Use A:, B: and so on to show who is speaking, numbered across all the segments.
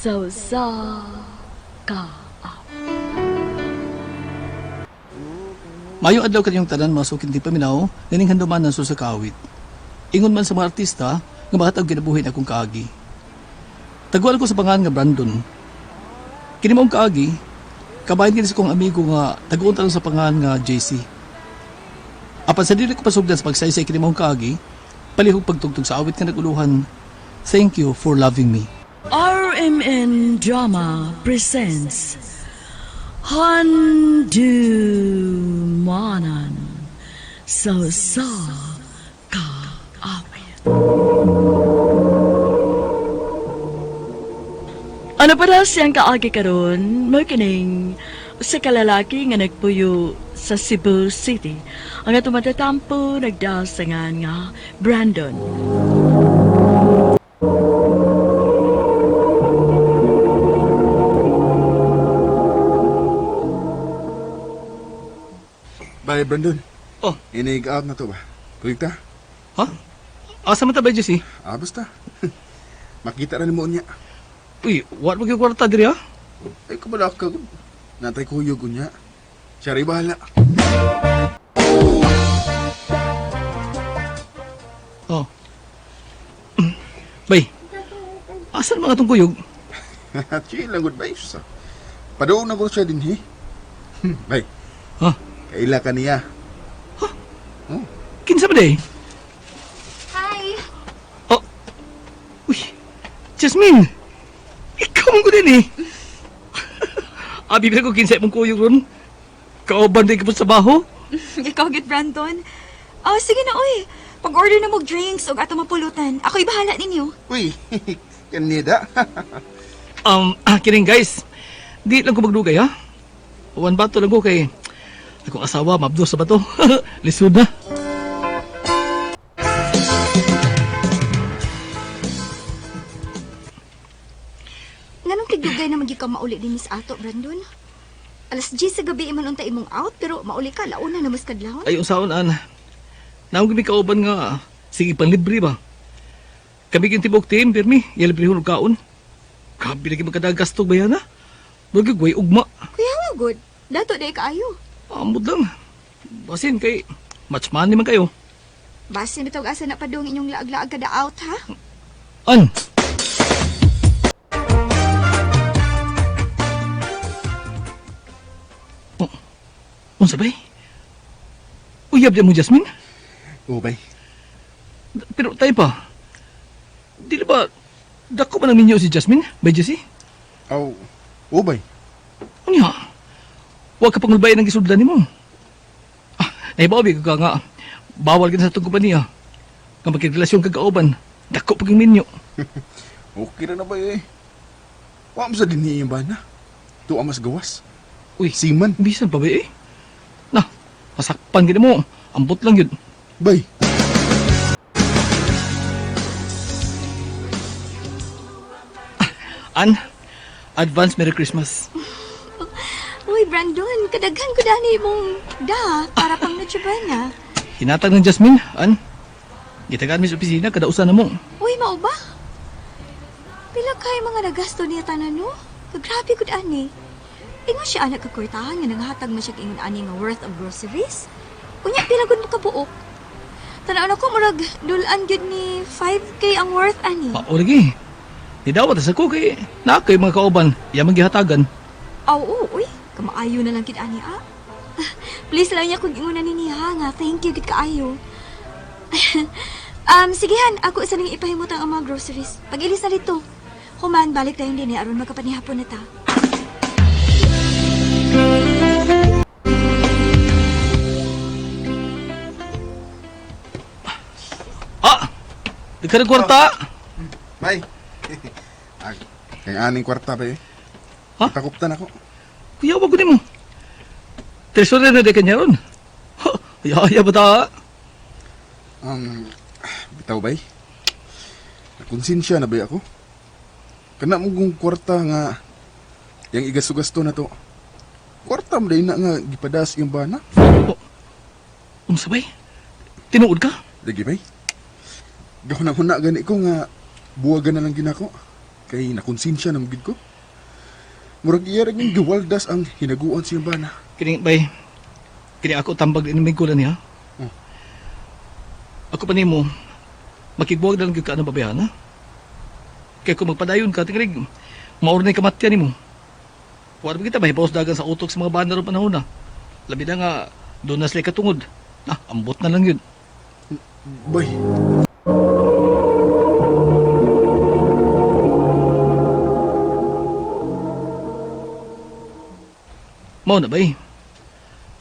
A: Sa usa ka
B: Mayo adlaw kanyong tanan mga sukin di paminaw, nining handuman ng susakawit. Ingon man sa mga artista, nga mahatag ginabuhi na akong kaagi. Taguan ko sa pangalan nga Brandon. Kini maong kaagi, kabahin kini sa kong amigo nga taguon tanong sa pangalan nga JC. Apan sa dili ko pasugdan sa pagsaysay kini maong kaagi, palihog pagtugtog sa awit nga naguluhan, "Thank you for loving me."
A: RMN Drama presents Handumanan sa usa ka awit. Ano pa daw siyang kaagi karon mo kining sa kalalaki nga nagpuyo sa Cebu City. Ang atong matatampo nagdasangan nga Brandon.
C: Bye, Brandon.
B: Oh.
C: Inig out na to ba? Kulig ta?
B: Ha? Asa man ta ba, JC?
C: Ah, basta. Makita na ni mo niya.
B: Uy, what mo gyud kwarta diri ha?
C: Ay, kabala ka. Natay kuyog niya. Siya rin bahala.
B: Oh. Bay, asan mga itong kuyog?
C: Chill lang, good vibes. Padoon na ko siya din, he. Bay,
B: Ha?
C: kaila ka niya.
B: Kinsa ba day?
D: Hi!
B: Oh. Uy, Jasmine! Ikaw man ko din eh. Abi ba ko kinsa imong kuyog ron? Kauban din ka po sa baho?
D: Ikaw, git Brandon. Oh, sige na, uy. Pag-order na mo drinks ug ato mapulutan. Ako'y bahala ninyo.
C: Uy, kanida.
B: Kining guys, di lang ko magdugay ha? One bato lang ko kay akong asawa mabdo sa bato. Lisod na.
D: Nganong tigdugay na magyud ka mauli din sa ato, Brandon? Alas 10 sa gabi iman unta imong out, pero mauli ka, launa na mas kadlawon.
B: Ay, unsaon an. Naong gimi kauban nga sige panlibre ba. Kami kin tibok team pirmi, yalibre og kaon. Kabi lagi magkadagasto ba yan ha? Magagway ugma.
D: Kuya, wa good. Dato day kaayo.
B: Amot lang. Basin kay match money man kayo.
D: Basin bitaw asa na padung inyong laag-laag kada out, ha?
B: An. Oh, unsa bay? Uyab di mo Jasmine?
C: Oh, bay.
B: Pero tayo pa. Dili ba dako ba ng minyo si Jasmine? Bay Jessie?
C: Aw, oh, bay.
B: Unya. Huwag ka pangulbay ng gisudlan nimo. Ah, naibaw ka nga. Bawal ka na sa itong kompanya. Nga magkrelasyon kag kauban. Dako pag yung minyo.
C: Okay na na ba eh. Wa mo sa din niya yung bana. Tuwa mas gawas.
B: Uy,
C: Siman.
B: bisan pa ba eh? Na, masakpan gid mo. Ambot lang yun.
C: Bay.
B: An, advance Merry Christmas.
D: Uy, Brandon, kadaghan ko dani imong da para pang Noche Buena.
B: Hinatag ng Jasmine, an. Gitagaan mi sa opisina kada usa na mo.
D: Uy, mao ba? Pila kay mga nagasto niya tanan, no? Kagrabe gud ani. Ingon siya anak ka kwartahan nga nanghatag man siya ingon ani nga worth of groceries. Unya pila gud mo kabuok. Tan-aw nako murag dulan gyud ni 5K ang worth ani.
B: Mao lagi. Nidawat sa ko kay naa kay mga kauban, iya man gihatagan.
D: Aw, oo, uy, kamaayo na lang gid ani ah. Please lang niya kung ingon ani niya nga thank you gid kaayo. Sige han, ako isa ning ipahimutang ang mga groceries. Pag-ilis na dito. Human, balik tayo din aron magkapanihapon na ta.
B: Ah! Di ka kwarta.
C: Bay. Ah, kay aning kwarta ba eh.
B: Ha?
C: Takuptan ako.
B: Kuya, wag ko nimo. Treasurer na di kanya ron. Ha, Yaya ba ta?
C: Bitaw bay. Nakonsensya na bay ako. Kana mo kong kwarta nga yang igasto-gasto na to. Kwarta mo na nga gipadas yung bana.
B: Unsa bay? Tinuod ka?
C: Lagi bay. Gahuna-huna gani ko nga buwagan na lang ginako. Kay nakonsensya na gid ko. Murag iya ra gyud giwaldas ang hinaguan siyang bana.
B: Kini bay, kini ako tambag din may gulan niya.
C: Hmm.
B: Ako pa nimo, makigbuwag na lang gyud ka ng babayana. Kay kung magpadayon ka, tingrig, maurnay kamatya nimo. Wala ba kita mahibawas dagan sa utok sa mga banda ron panahon na. Labi na nga, doon na sila katungod. Ah, ambot na lang yun.
C: Bay,
B: Mao na bay.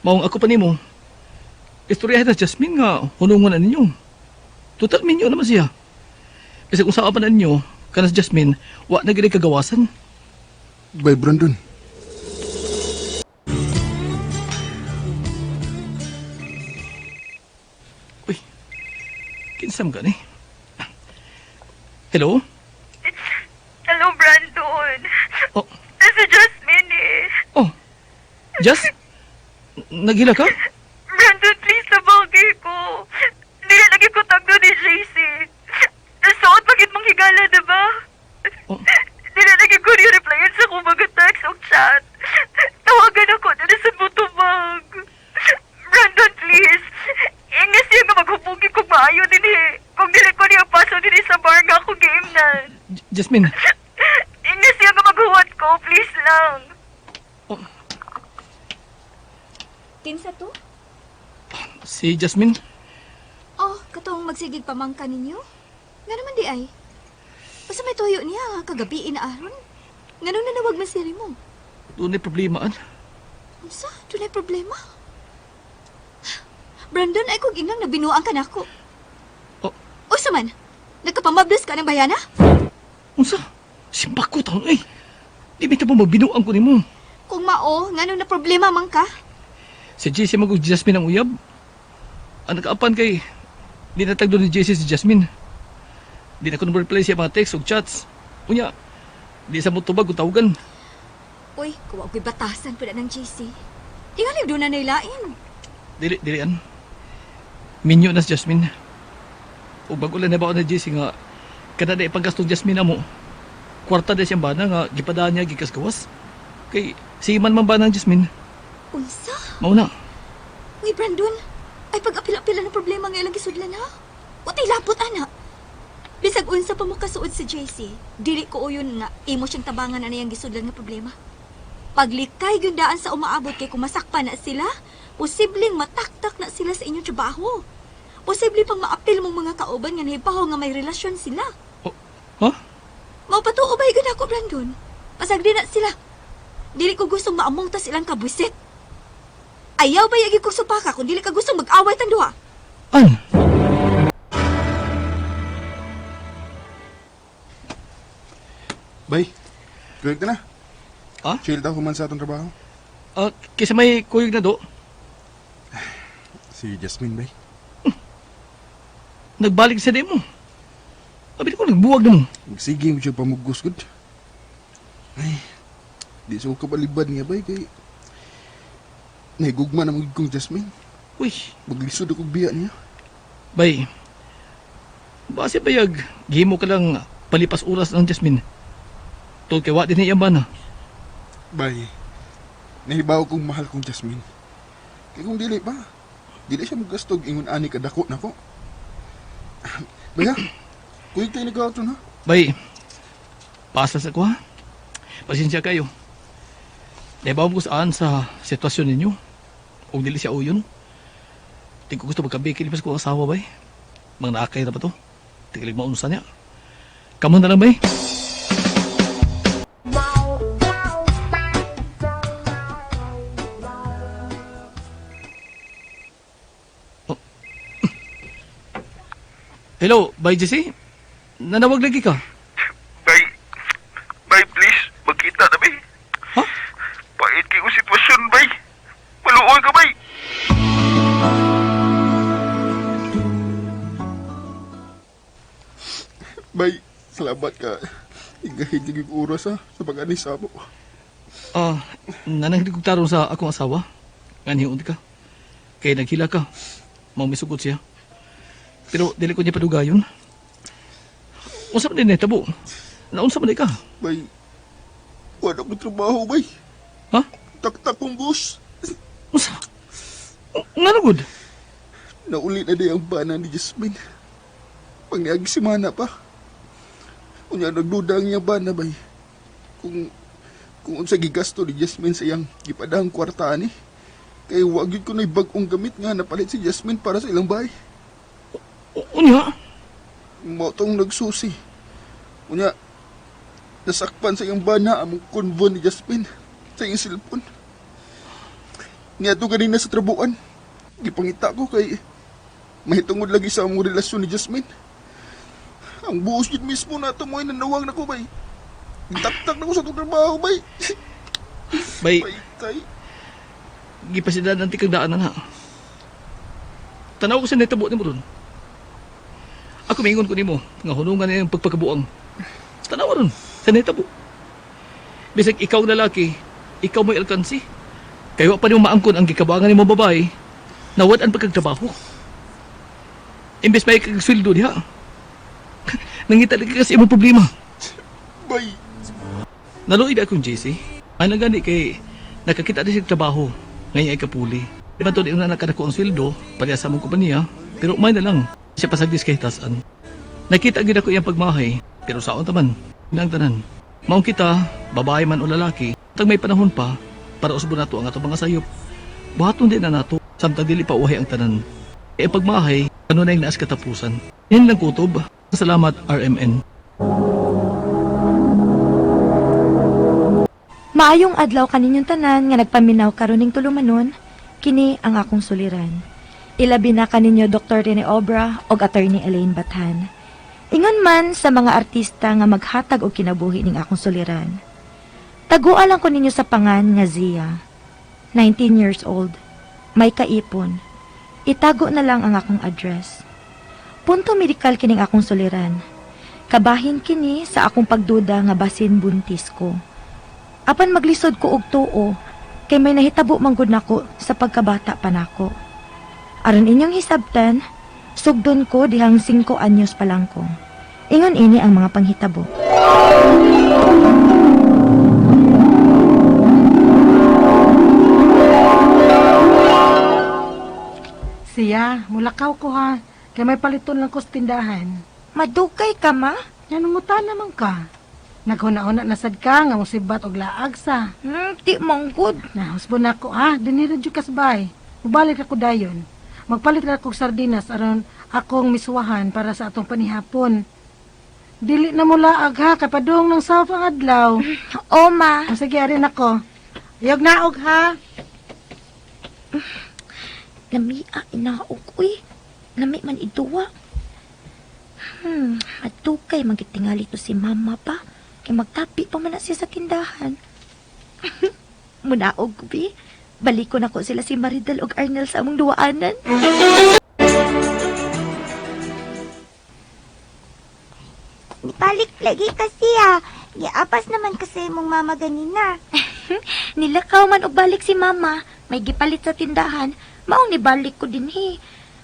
B: Maong ako pa nimo. Istoryahin na Jasmine nga hunungon na ninyo. Total minyo naman siya. Kasi kung saan pa na ninyo, kana si Jasmine, wa na gid kagawasan.
C: bay Brandon.
B: Uy, kinsam ka ni? Hello?
E: Hello, Brandon.
B: Oh,
E: Si Jasmine eh.
B: oh. Jas? Naghila ka?
E: Brandon, please, sabagay ko. Hindi na lagi ko tagdo ni JC. Nasuot bakit mong higala, diba?
B: Oh.
E: Hindi na lagi ko ni-replyan sa kung mga text o chat. Tawagan ako, nanasan mo tumag. Brandon, please. Ingas niya nga maghupugi kung maayo din eh. Kung dili ko niya paso din eh sa bar nga ako game na.
B: Jasmine.
E: Ingas niya nga maghuwat ko, please lang.
B: Oh,
D: Kinsa to?
B: si Jasmine.
D: Oh, katong magsigig pamangka ninyo? Nga naman di ay. Basta may tuyo niya, kagabi na aron. Nga nung nanawag man siri mo.
B: Doon ay problema an.
D: Unsa? Dunay problema? Brandon, ay kung ingang nabinuang ka nako.
B: Oh,
D: Usa man, nagkapamablas ka ng bayana?
B: unsa? Simpak ko taon ay. Di ba ito magbinuang ko nimo?
D: Kung mao, nga nung na problema man ka?
B: Si JC mag Jasmine ang uyab. Ang nakaapan kay di natagdo ni JC si Jasmine. Di na ko reply siya mga text o chats. Unya, di sa mo tubag o tawagan.
D: Uy, kuwa ko'y batasan pala ng JC. Tingali doon na nailain.
B: Dili, dili an. Minyo na si Jasmine. O bago lang nabaon na JC nga kada na ipagkastong Jasmine amo. Kwarta na siyang bana nga gipadaan niya gikas gawas. Kay si man man bana ang Jasmine.
D: Unsa?
B: Mauna.
D: Uy, Brandon, ay pag-apila-apila ng problema nga ilang gisudlan ha? Watay lapot, ana. Bisag unsa pa mo kasuod si JC, dili ko uyon nga imo siyang tabangan ana yang gisudlan nga problema. Paglikay gyud daan sa umaabot kay kumasakpa na sila, posibleng mataktak na sila sa inyong trabaho. Posible pang maapil mong mga kauban nga nahibaw nga may relasyon sila.
B: Oh, ha?
D: Mao patuo ba gyud ako, Brandon? Pasagdi na sila. Dili ko gustong maamong tas ilang kabwisit. Ayaw ba yagi ko supaka kung dili ka gustong mag-away tang duha?
B: An?
C: Bay, kuyog na.
B: Ah?
C: Chill daw human sa atong trabaho.
B: Ah, kaysa may kuyog na do,
C: Si Jasmine, bay.
B: nagbalik sa demo. Abi ko nagbuwag na mo.
C: Magsige mo siya pamugos gud. Ay, di sa ko kabalibad niya bay kay nahigugma na magig kong Jasmine.
B: Uy,
C: Maglisod ako biya niya.
B: bay. Base bayag, gihimo ka lang palipas oras ng Jasmine. Tol kay wa din niya bana.
C: Bay, nahibaw kong mahal kong Jasmine. Kay kung dili ba, dili siya magastog ingon ani kadako nako. Bay ha, kuyog tayo nag na.
B: Bay, pasa sa ko ha. Pasensya kayo. Nahibaw ko saan sa sitwasyon ninyo. Kung dili siya uyon. Di ko gusto magkabikil pas ko ang asawa bay. Mga naakay na ba to? Tigilig maunsa niya. Kamo na lang bay. Oh. Hello, bay Jesse? Nanawag lagi ka?
F: Bay, bay, please, magkita na, bay.
B: Ha?
F: Pait kayo sitwasyon, bay. Maluoy ka, bay.
C: Bay, salamat ka. Igahid yung oras ha, sa pag-anis mo.
B: Ah, nanangit kong tarong sa akong asawa. Nganhiun ka. Kay naghila ka. Mamisugot siya. Pero dili ko niya padugayon. Unsa man din tabo? Naunsa man di ka?
C: Bay, wala ko trabaho, bay.
B: Ha?
C: Taktak kong boss.
B: Unsa? Nga na gud?
C: Nauli na di ang bana ni Jasmine. Pangyagi si Mana pa. Unya nagduda ang iyang bana bay. Kung unsa gigasto ni Jasmine sa iyang gipadahang kwarta ani. Kay wa gyud ko na'y bag-ong gamit nga napalit si Jasmine para sa ilang bahay.
B: Unya?
C: Mao tong nagsusi. Unya nasakpan sa iyang bana among konvo ni Jasmine sa iyang cellphone. Niadto ganina sa trabuan. Gipangita ko kay mahitungod lagi sa among relasyon ni Jasmine. Ang buos yun mismo na ito mo ay nanawag na ko, bay. Taktak na ko sa itong trabaho, bay.
B: Bay,
C: Bay, tay.
B: gipasidaan ang tikang daanan ha. Tanaw ko sa nitabo nimo ron. Ako mingon ko nimo nga hunungan na yung pagpakabuang. Tanaw ron sa nitabo. Bisag ikaw ang lalaki, ikaw may alkansi. Kay wa pa nimo maangkon ang gikabangan nimo babae, nawad ang pagkagtrabaho. Imbes may kag sweldo diha. Nangita lagi kasi imong problema.
C: Bay,
B: Naluoy ba akong JC? Ay nagani kay nakakita din siya trabaho. Ngayon ay kapuli. Di ba to di na nakadako ang sweldo, pareha sa among kompanya, pero umay na lang. Siya pasagdis kay tasan. Nakita gid ako iyang pagmahay, pero saon taman, nang tanan. Maong kita, babae man o lalaki, tag may panahon pa, para usbon nato ang atong mga sayop. Buhaton din na nato, samtang dili pa uhay ang tanan. E ang pagmahay, ano na yung naas katapusan. Yan lang kutob. Salamat, RMN.
D: Maayong adlaw kaninyong tanan nga nagpaminaw karon ning tulumanon, kini ang akong suliran. Ilabi na kaninyo Dr. Rene Obra og Attorney Elaine Bathan. Ingon man sa mga artista nga maghatag og kinabuhi ning akong suliran. Taguan lang ko ninyo sa pangan nga Zia. 19 years old. May kaipon. Itago na lang ang akong address. Punto medikal kining akong suliran. Kabahin kini sa akong pagduda nga basin buntis ko. Apan maglisod ko og tuo, kay may nahitabo man gud nako sa pagkabata pa nako. Aron inyong hisabtan, sugdon ko dihang 5 anyos pa lang ko. Ingon ini ang mga panghitabo.
G: Siya, mulakaw ko ha. Kay may paliton lang ko sa tindahan.
D: Madugay ka ma?
G: Nanungutan naman ka. Naghuna-una na sad ka nga musibat og laag sa.
D: Di man gud.
G: Nahusbo na ako ha. Dinhi ra jud ka sa bahay. Mubalik ako dayon. Magpalit ra kog sardinas aron akong misuwahan para sa atong panihapon. Dili na mo laag ha, kay padung ng south ang adlaw.
D: O ma,
G: O, sige, arin ako. Ayog naog ha.
D: lamia inaog uy. Lami man iduwa. Madugay man gid tingali to si mama pa. Kay magtapi pa man na siya sa tindahan. Munaog ko bi. Baliko na ko sila si Maridel og Arnel sa among duwaanan.
H: Balik lagi kasi ah. Giapas naman kasi mong mama ganina.
D: Nilakaw man og balik si mama, may gipalit sa tindahan, maong nibalik ko dinhi.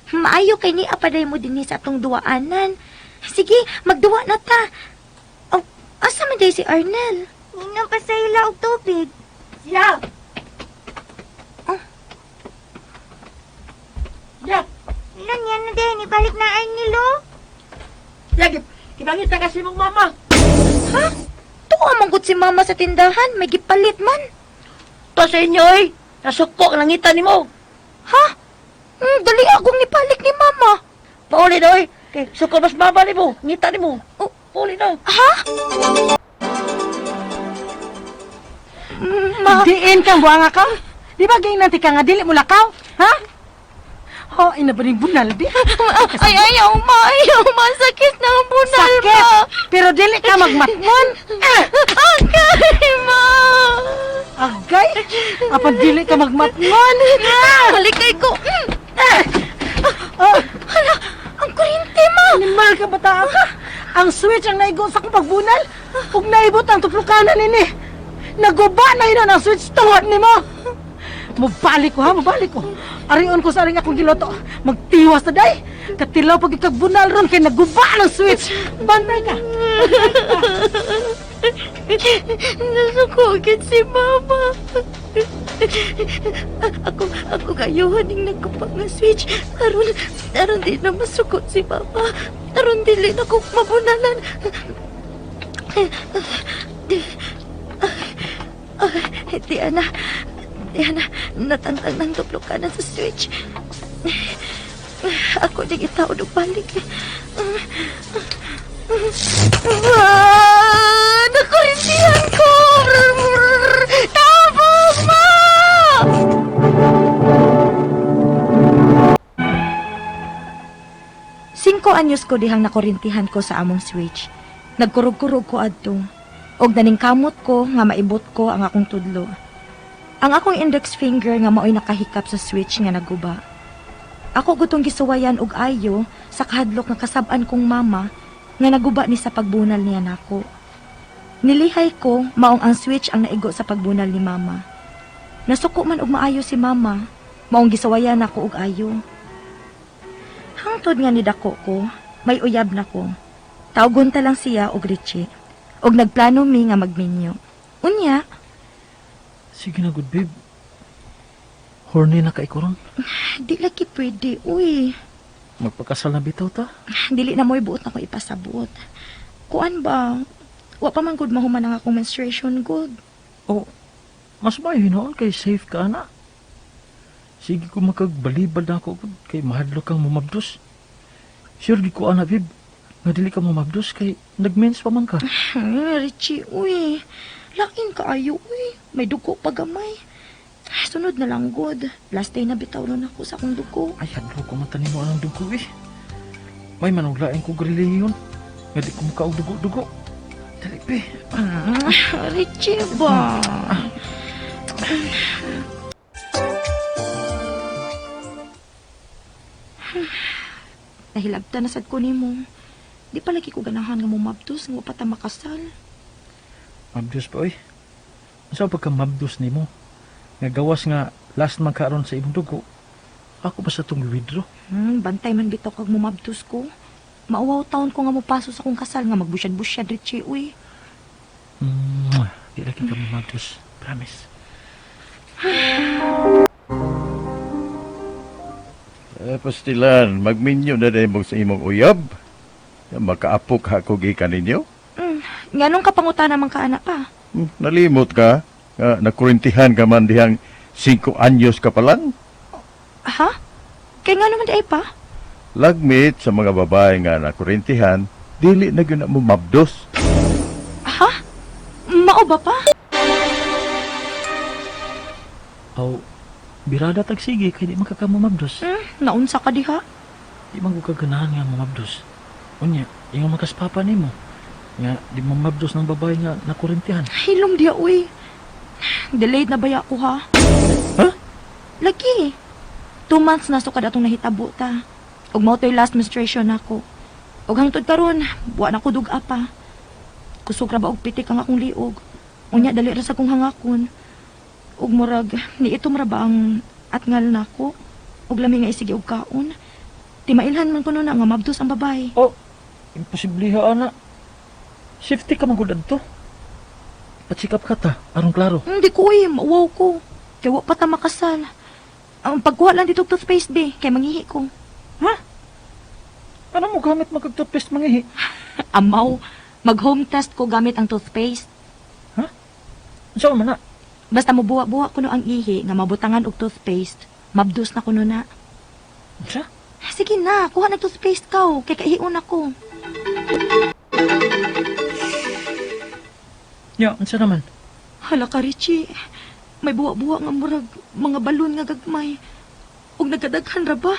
D: Maayo kay ni apaday mo dinhi sa atong duwaanan. Sige, magduwa na ta. Oh, asa man day si Arnel?
H: Ninong pa sa ila og tubig.
G: Siya!
D: Oh.
G: Ya!
H: Ilan yan na din, ibalik na ay nilo.
G: Ya, kinangita kasi mong mama.
D: Ha? Tuwa man gud si mama sa tindahan, may gipalit man.
I: To sa inyo oy. Nasuko ang langitan nimo.
D: Ha? Dali akong nipalik ni mama.
I: Pauli na oy. Kay suko mas mama nimo, ngita nimo.
D: Oh.
I: Pauli na.
D: Ha? Ma,
G: Diin kang buanga ka? Di ba gayon nanti ka nga dili mo lakaw? Ha? Ho, ina ba ning bunal di?
D: ay ayaw ma, ayaw ma, sakit na ang bunal
G: Sakit!
D: ma.
G: Pero dili ka magmatmon.
D: Agay, ma!
G: Agay! Apan dili ka magmatmon.
D: Malikay ko!
G: Oh,
D: Hala! Ang kuryente, ma!
G: animal ka bata ka. Ang switch ang naigo sa akong pagbunal. Ug naibot ang tuplukanan nini. Naguba na yun ang switch tungod nimo. Mubalik ko ha, mubalik ko. Arion ko sa aring akong giloto. Magtiwas na day. Katilaw pag ikagbunal ron kay naguba ng switch. Bantay ka.
E: Nasukogin si Mama. Ako gayuhan ning nagkupa nga switch. Aron di na masukot si Mama. Aron dili na ko mabunalan. Di ana, di ana, natantang ng tuplokanan sa switch. Ako ning itaod og balik. Ah, nakurintihan ko! Tabog mo!
D: Singko anyos ko dihang nakurintihan ko sa among switch. Nagkurog-kurog ko adto. Og naningkamot ko nga maibot ko ang akong tudlo. Ang akong index finger nga maoy nakahikap sa switch nga naguba. Ako gutong gisuwayan og ayo sa kahadlok nga kasab-an kong mama nga naguba ni sa pagbunal niya nako. Nilihay ko maong ang switch ang naigo sa pagbunal ni mama. Nasuko man og maayo si mama, maong gisuwayan ako og ayo. Hangtod nga ni dako ko, may uyab na ko. Tawgon ta lang siya og Richie. Og nagplano mi nga magminyo. Unya,
B: Sige na, good babe. Horny na kay ko ron.
D: di lagi pwede, uy.
B: Magpakasal na bitaw ta.
D: Dili na mo'y buot na ko ipasabot. Kuan ba? Wa pa man gud mahuman ang akong menstruation good.
B: Oh, mas maayo hinoon kay safe ka ana. Sige ko makagbalibad na ako gud kay mahadlok kang mumabdos. Sure gi ko ana babe. Nga dili ka mumabdos kay nagmens pa man ka.
D: Richie, uy. Lain kaayo, uy. May dugo pa gamay. Sunod na lang good. Last day na bitaw ron ako sa akong dugo.
B: Ay, hadlok ko man tanin mo anang dugo eh. May manuglain ko relihiyon. Nga di ko makaog dugo-dugo. Dali be.
D: Richie ba? Nahilabta na sad ko nimo. Di palagi ko ganahan nga mumabdos nga wa pa ta makasal.
B: Mabdos pa oy. Unsa pagka mabdos nimo? Nga gawas nga last man karon sa imong dugo. Ako pa sa tong withdraw.
D: Bantay man bitaw kag mumabdos ko. Mauwaw taon ko nga mopaso sa akong kasal nga magbusyad-busyad Richie uy.
B: Mwah. Di lagi ka mabdos. Promise.
J: Eh, pastilan, magminyo na din mo sa imong uyab. Makaapok ako gikan ninyo.
D: Nganong kapangutana man ka anak pa?
J: Nalimot ka. Nga, nakurintihan ka man dihang 5 anyos ka pa lang.
D: Ha? Kay ngano man di ay pa?
J: Lagmit sa mga babae nga nakurintihan, dili na gyud na mo mabdos.
D: Ha? Mao ba pa?
B: Aw, birada tag sige kay di man ka mamabdos.
D: Naunsa ka diha?
B: Di man ko kaganahan nga mamabdos. Unya, ingon man kas papa nimo. Nga di mamabdos ng babae nga nakurintihan.
D: Hilom diha uy. Delayed na baya ko ha?
B: Ha?
D: Lagi. 2 months na sukad atong nahitabo ta. Ug mao to'y last menstruation nako. Ug hangtod karon, wa na ko duga pa. Kusog ra ba og pitik ang akong liog. Unya dali ra sa kong hangakon. Ug murag niitom ra ba ang atngal nako. Ug lami nga isige og kaon. Timailhan man kuno na nga mabdos ang babae.
B: Oh, imposible ha ana. Safety ka man gud adto. Patsikap ka ta, aron klaro.
D: Hindi ko eh, mauwaw ko. Kaya wa pa ta makasal. Ang pagkuha lang dito og toothpaste be, kay manghihi ko.
B: Ha? Ano mo gamit magkag toothpaste mangihi?
D: Amaw, mag-home test ko gamit ang toothpaste.
B: Unsa man na?
D: Basta mubuwa-buwa kuno ang ihi nga mabutangan og toothpaste, mabdos na kuno na.
B: Unsa?
D: Sige na, kuha na toothpaste ka oh, kay kaihion ako.
B: Ya, unsa naman?
D: Hala ka, Richie. May buwa-buwa nga murag mga balon nga gagmay. Ug nagkadaghan ra ba?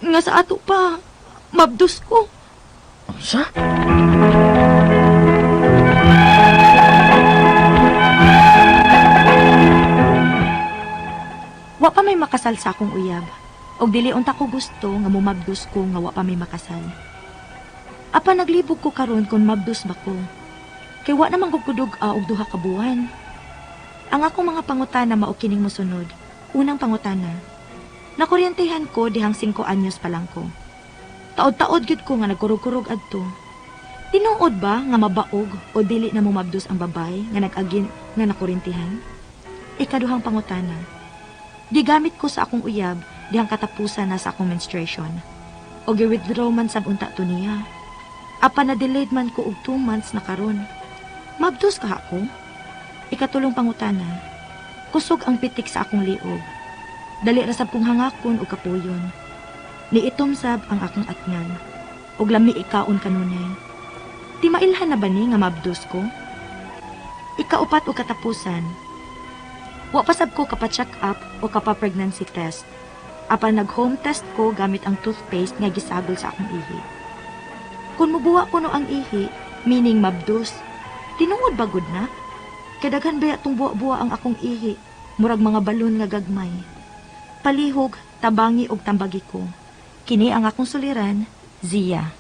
D: Nga sa ato pa, mabdos ko.
B: Unsa?
D: Wa pa may makasal sa akong uyab. Og dili unta ko gusto nga mumabdos ko nga wa pa may makasal. Apa naglibog ko karon kung mabdos ba ko. Kay wa naman ko kudog og duha ka buwan. Ang akong mga pangutana mao kining mosunod. Unang pangutana. Nakuryentehan ko dihang 5 anyos pa lang ko. Taod-taod gyud ko nga nagkurog-kurog adto. Tinuod ba nga mabaog o dili na mumabdos ang babay nga nag-agin nga nakurintihan? Ikaduhang pangutana. Gigamit ko sa akong uyab dihang katapusan na sa akong menstruation. O gi-withdraw man sab unta to niya. Apan na delayed man ko og 2 months na karon. Mabdos kaha ko? Ikatulong pangutana. Kusog ang pitik sa akong liog. Dali ra sab kong hangakon og kapuyon. Niitom sab ang akong atngan. Og lami ikaon kanunay. Di mailhan na ba ni nga mabdos ko? Ikaupat o katapusan. Wa pa sab ko kapa-check up o kapa-pregnancy test. Apan nag-home test ko gamit ang toothpaste nga gisagol sa akong ihi. Kung mubuwa kuno ang ihi, meaning mabdos, tinuod ba gud na? Kay daghan baya tong buwa-buwa ang akong ihi, murag mga balon nga gagmay. Palihog, tabangi og tambagi ko. Kini ang akong suliran, Zia.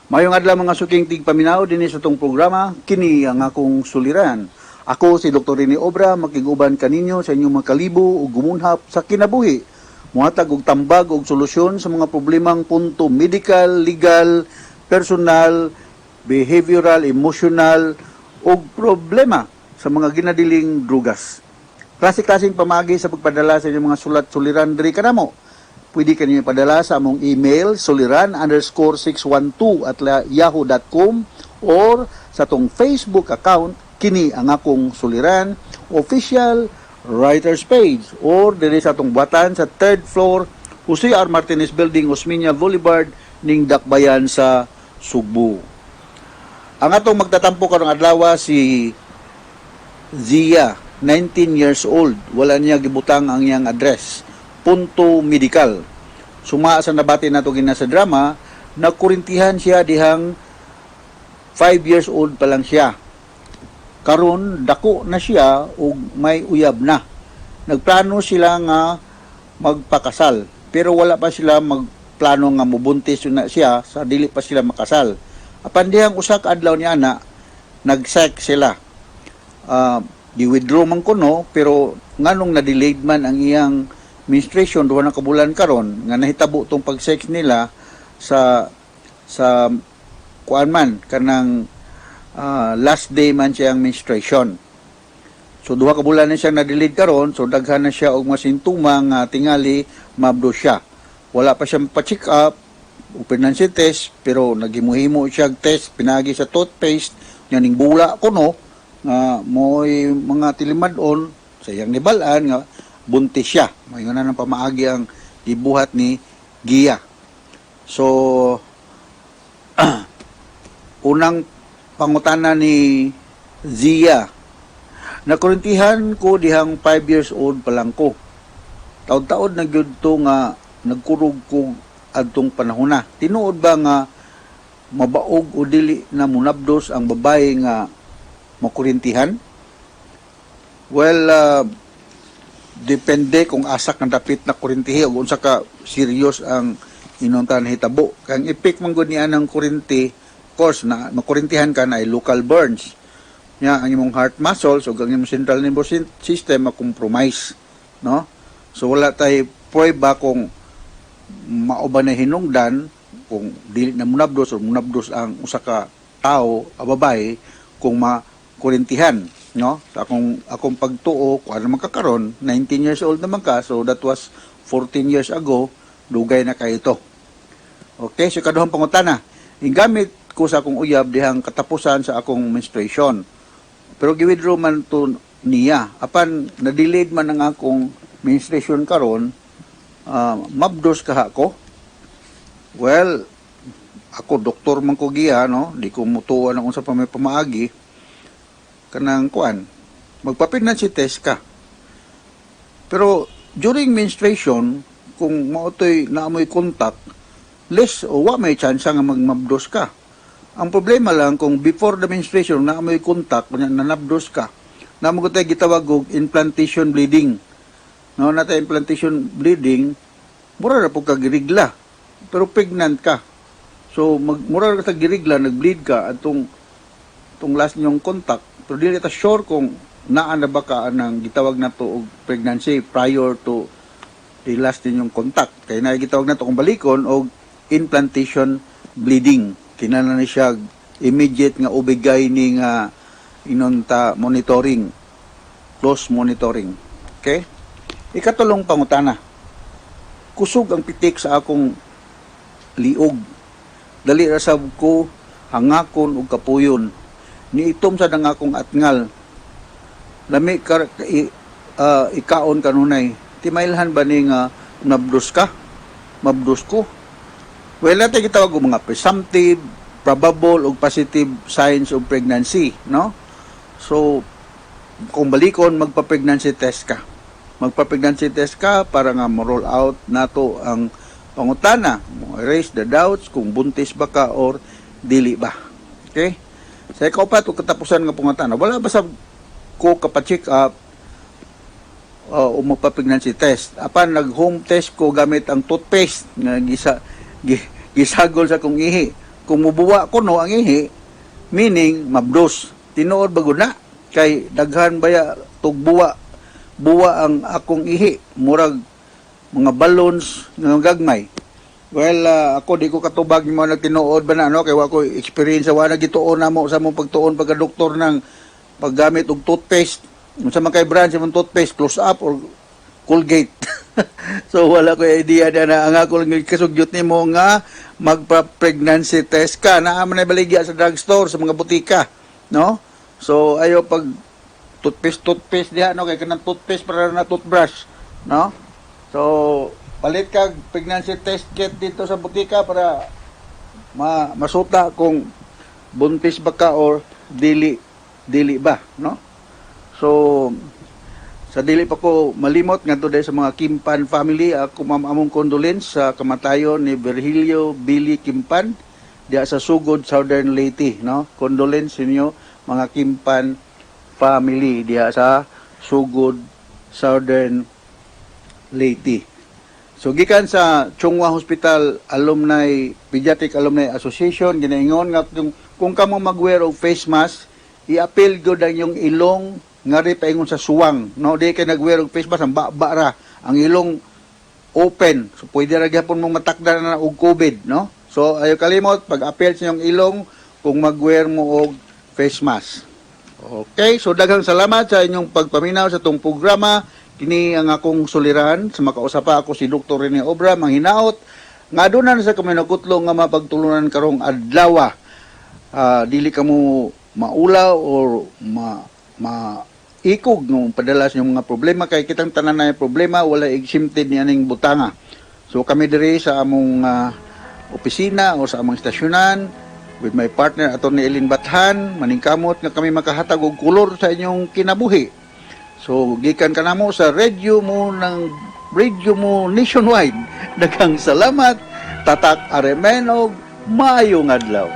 K: Mayong adlaw, mga suking tigpaminaw, dinhi sa atong programa, kini ang akong suliran. Ako si Dr. Rene Obra, makig-uban kaninyo sa inyong mga kalibo ug gumunhap sa kinabuhi. Muhatag og tambag og solusyon sa mga problemang punto medical, legal, personal, behavioral, emotional ug problema sa mga ginadiling drugas. Klase-klaseng pamagi sa pagpadala sa inyong mga sulat suliran diri kanamo. Pwede kanyo ipadala sa among email suliran_612@yahoo.com or sa atong Facebook account, kini ang akong suliran official writers page, or diri sa atong buhatan sa third floor, Jose R. Martinez Building, Osmeña Boulevard, ning Dakbayan sa Sugbo. Ang atong magtatampo karong adlaw si Zia, 19 years old. Wala niya gibutang ang iyang address. Punto medical. Suma sa nabati nato gina sa drama, nakurintihan siya dihang 5 years old pa lang siya. Karon dako na siya ug may uyab na. Nagplano sila nga magpakasal, pero wala pa sila magplano nga mubuntis na siya sa dili pa sila makasal. Apan dihang usa ka adlaw ni ana, nag-sex sila. Di-withdraw man kuno, pero nganong na-delayed man ang iyang menstruation 2 na ka bulan karon nga nahitabo tong pag-sex nila sa kuan man kanang last day man siyang menstruation. So 2 ka bulan na siya na-delayed karon, so daghan na siya og mga sintoma nga tingali mabdo siya. Wala pa siya pa-check up o pregnancy test, pero naghimo-himo siya og test pinagi sa toothpaste nya ning bula kuno nga mo'y mga tilimad-on sa iyang nibal-an nga buntis siya. Mayo na ng pamaagi ang gibuhat ni Gia. So unang pangutana ni Zia: Nakurintihan ko dihang 5 years old pa lang ko. Taod-taod na gyud to nga nagkurog ko adtong panahon na. Tinuod ba nga mabaog o dili na munabdos ang babae nga makurintihan? Well, depende kung asa kang dapit na kurintihi o unsa ka serious ang inuntan hitabo. Kang epek man gud niya ng kurinti, of course na makurintihan ka na ay local burns. Nya ang imong heart muscles o ang imong central nervous system ma-compromise, no? So wala tay pruweba kung mao ba na hinungdan kung dili na munabdos o munabdos ang usa ka tawo a babae kung makurintihan, no? Sa akong pagtuo, kung ano man ka karon, 19 years old naman ka, so that was 14 years ago, dugay na kayo ito. Okay, so kaduhang pangutana: Gigamit ko sa akong uyab dihang katapusan sa akong menstruation. Pero gi-withdraw man to niya. Apan na-delayed man ang akong menstruation karon, mabdos kaha ko? Well, ako doktor man ko giya, no? Di ko mutuo ang unsa pa may pamaagi. Kanang kuan, magpa-pregnancy test ka. Pero during menstruation, kung mao to'y naamoy contact, less o wa may chance nga magmabdos ka. Ang problema lang kung before the menstruation naamoy contact, kunya nanabdos ka. Namo ko tayo gitawag og implantation bleeding. No, nata implantation bleeding, mura ra pud ka girigla. Pero pregnant ka. So mag mura ra ka sa girigla, nag-bleed ka atong tong last niyong contact. Pero dili ta sure kung naa na ba ka anang gitawag nato og pregnancy prior to the last ninyong contact. Kay na gitawag nato kung balikon og implantation bleeding. Kinahanglan ni siya immediate nga OB-GYN nga inonta monitoring, close monitoring. Okay? Ikatulong pangutana. Kusog ang pitik sa akong liog. Dali ra sab ko hangakon og kapuyon. Niitom sad ang akong atngal. Lami ka ikaon kanunay. Timailhan ba ni nga mabdos ka? Mabdos ko. Well, natin gitawag og mga presumptive, probable ug positive signs of pregnancy, no? So, kung balikon, magpa-pregnancy test ka. Magpa-pregnancy test ka para nga mo-roll out nato ang pangutana, mo erase the doubts kung buntis ba ka or dili ba. Okay? Sa ikaupat ug katapusan nga pangutana, wala ba sa ko kapa-check up o magpa-pregnancy test? Apan nag-home test ko gamit ang toothpaste nga gisagol sa kong ihi. Kung mubuwa ko no ang ihi, meaning mabdos. Tinuod ba gud na? Kay daghan baya tugbuwa buwa ang akong ihi, murag mga balloons nga gagmay. Well, ako di ko katubag mo nagtinuod ba na, no, kay wa ko experience, wa na gituon namo sa mong pagtuon pagka doktor ng paggamit og toothpaste. Unsa man kay brand sa mong toothpaste, Close Up or Colgate? So wala ko idea na, na ang ako lang kasugyot nimo nga magpa-pregnancy test ka. Naa man ay baligya sa drugstore, sa mga butika, no? So ayo pag toothpaste toothpaste diha, no, kay kanang toothpaste para na toothbrush, no? So palit kag pregnancy test kit dito sa butika para masuta kung buntis ba ka or dili dili ba, no? So sa dili pa ko malimot, ngadto sa mga Kimpan family, ako ma'am among condolence sa kamatayon ni Virgilio Billy Kimpan diha sa Sugod, Southern Leyte, no? Condolence inyo mga Kimpan family diha sa Sugod, Southern Leyte. So gikan sa Chong Hua Hospital Alumni Pediatric Alumni Association, ginaingon nga kung kamo mag-wear og face mask, i-apil gyud ang inyong ilong ngari paingon sa suwang, no? Di kay nag-wear og face mask, ang ba ra ang ilong open, so pwede ra gyapon mong matakda na og COVID, no? So ayo kalimot pag-apil sa inyong ilong kung mag-wear mo og face mask. Okay, so daghang salamat sa inyong pagpaminaw sa tong programa. Kini ang akong suliran sa makausa pa, ako si Dr. Rene Obra, manghinaot nga aduna na sa kami nagkutlo nga mapagtulunan karong adlaw. Dili kamo maulaw or ma ma ikog ng padala sa inyong mga problema kay kitang tanan na problema, wala exempted ni aning butanga. So kami diri sa among opisina o sa among estasyonan with my partner, Atty. Elin Bathan, maningkamot nga kami makahatag og kolor sa inyong kinabuhi. So gikan kanamo sa radyo mo ng radio mo nationwide. Daghang salamat. Tatak RMN og maayong adlaw.